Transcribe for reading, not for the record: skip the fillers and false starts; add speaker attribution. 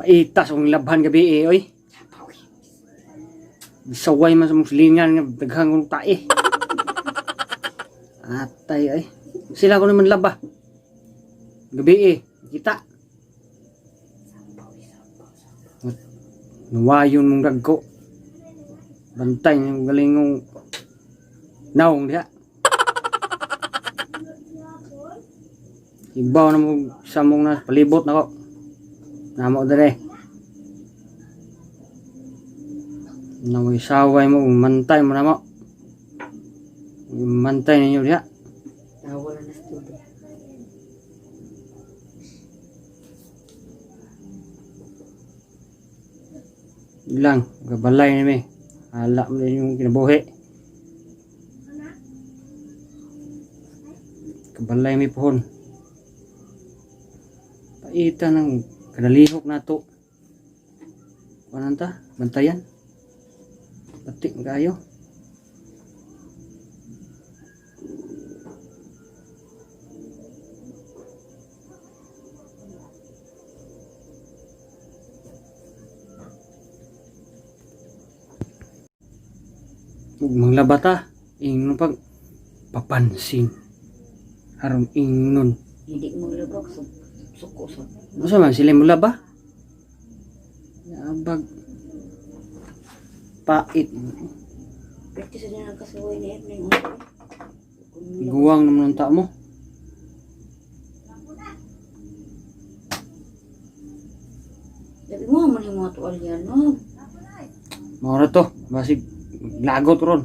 Speaker 1: Paitas ang labhan gabi eh, oy. Saway man sa mong silingan nga daghang kong tae. Atay ay. Sila ko naman laba. Gabi eh, kita. Nuwayon mong dagko. Bantay ng galing ng naong diha. Ibaw na mo sa mong na palibot na ko. Namo dire. Namoy saway mo, mantay mo na mo. Mantay ninyo diha.
Speaker 2: Nawala na sa tubig.
Speaker 1: Lang, gabalay nami. Hala mo din yung kinabuhi. Kabalay mi pohon. Paita ng kanalihok na to. Kuanan ta? Bantayan. Batik kayo. Ug manglabata. Ingnon pag papansin. Aron ingnon.
Speaker 2: Hindi mo labak sa suko sa.
Speaker 1: Unsa man sila mula ba? Naabag. Pait.
Speaker 2: Pwede sa din ang kasuway ni Erning.
Speaker 1: Guwang naman ang tao mo.
Speaker 2: Labi mo man yung mga tuwalya, no?
Speaker 1: Maura to. Basig lagot ron.